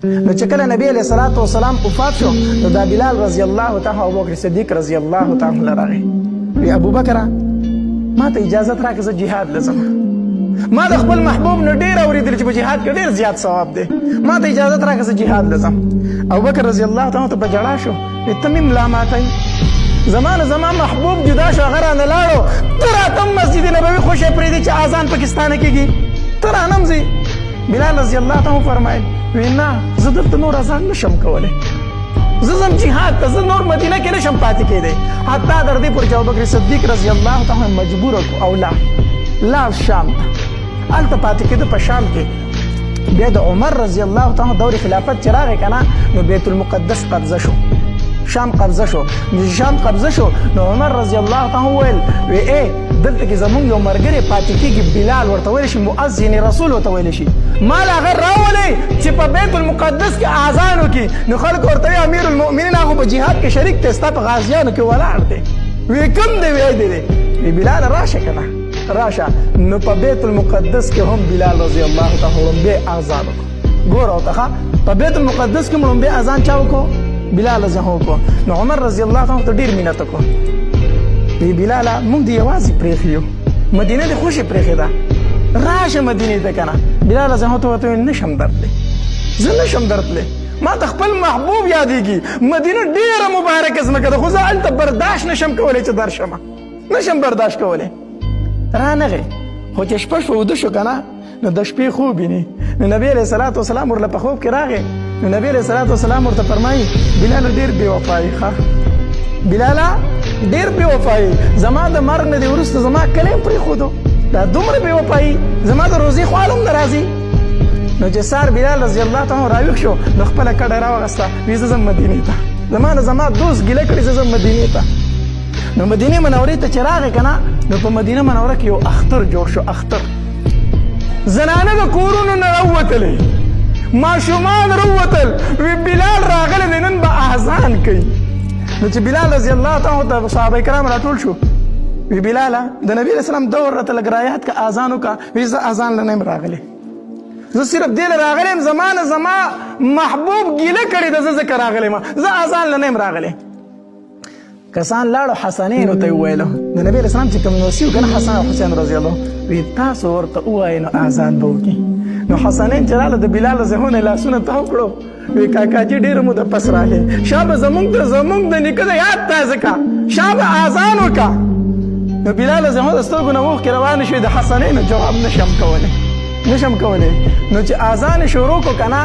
نو چې کله نبی علیه الصلاة والسلام وفات شو، نو دا بلال رضی الله تعالی ابوبکر صدیق رضی الله تعالی عنه راغی، وی ابوبکر، ما ته اجازه راکړه، زه جهاد لزم. ما د خپل محبوب نه ډیر اوریدل چې په جهاد کې ډیر زیات ثواب دی. ما ته اجازه راکړه، زه جهاد لزم. ابوبکر رضی الله تعالی ته په جړا شو، ته مې ملا ماته، زما نه زما محبوب جدا شو، هغه رانه لاړو، ته راته مسجد نبوي خوشې پرېږدي چې اذان پاکستان کېږي، ته رانه ځې. بلال رضی الله تعالی فرمایل، وی نه، زه دلته نور اذان نشم کولی، زه ځم جهاد ته، زه نور مدینه کې نشم پاتې کېدی. حتی در دې پورې چې ابوبکر صدیق رضی الله تعالی مجبور کو او لاړ لاړ شام ته، هلته پاتې کېده په شام کې. بیا د عمر رضی الله تعالی دور خلافت چې راغی که نه، نو بیت المقدس قبضه شو، شام قبضه شو. نو شام قبضه شو، نو عمر رضی الله تعالی وویل، وی ای دلته کې زمونږ یو مرګری پاتې کېږي، بلال ورته ویل شي، مؤذن رسول ورته ویل شي، مال هغه راولئ چې په بیت المقدس کې اذان وکړي. نو خلک ورته وایي، امیر المؤمنین، هغه په جهاد کې شریک دی، ستا په غازیانو کې ولاړ دی. وی کوم دی؟ وی دی. وی بلال راشه که نه، راشه. نو په بیت المقدس کې هم بلال رضی الله تعالی ړومبی اذان وکړو. ګوره ورته، په بیت المقدس کې ړومبی اذان چا وکړو؟ بلال رضی الله وکړو. نو عمر رضی الله تعالی ته ډیر مینت وکړو، وی بلاله، موږ دې یوازې پرېښي یو، مدینه دې خوشې پرېښې ده، راشه مدینې ته که نه. بلال رضی الله ته ورته نشم درتلی، زه نشم درتلی، ما ته خپل محبوب یادېږي. مدینه ډېره مبارکه ځمکه ده، خو زه هلته برداشت نشم کولی چې درشم، نشم برداشت کولی. رانغی، خو چې شپه شوه، وده شو که نه، نو د شپې خوب ویني. نو نبی علیه الصلاة والسلام ورله په خوب کې راغی. نو نبی علیه الصلاة والسلام ورته فرمایي، بلاله، ډېر بې وفایي ښه، بلاله، ډېر بې وفایي، زما د مرګ نه دې وروسته زما کلی هم پرېښودو، دا دومره بې وفایي، زما د روزي خواله هم نه راځي. نو چې سار بلال رضی الله تعالی راویښ شو، نو خپله کډه راوغسته، وی زه ځم مدینې ته، زما نه زما دوست ګیله کړې، زه ځم مدینې ته. نو مدینه منورې ته چې راغی که نه، نو په مدینه منوره کې یو اختر جوړ شو، اختر. زنانه د کورونو نه راووتلې، ماشومان راووتل، وی بلال راغلی دی، نن به اذان کوي. نو چې بلال رضی الله تعالی ته صحابه کرام راټول شو، وی بلاله، د نبی رسول الله دور راته لږ رایاد که، اذان وکړه. وی زه اذان له نه یم راغلی، زه صرف دې له راغلی یم، زما نه زما محبوب ګیله کړې ده، زه ځکه راغلی یم، زه اذان له نه یم راغلی. کسان لاړو، حسنین ته وویلو، د نبی علیه السلام چې کوم نوسی کنه، حسن او حسین رضی الله، وی تاسو ورته ووایئ نو اذان به وکړي. نو حسنین چې راله، د بلال ذهنه لاسونه تاو کړو، وی کاکا جی، ډېر مو د پس راغی، شابه زمونږ د زمونږ د نیکه د یاد تازه کا، شابه اذان وکا. نو بلال ذهنه د سترګو نه اوښکې روانې شوې، د حسنینو جواب نشم کولی، نشم کولی. نو چې اذان شروع کو کنه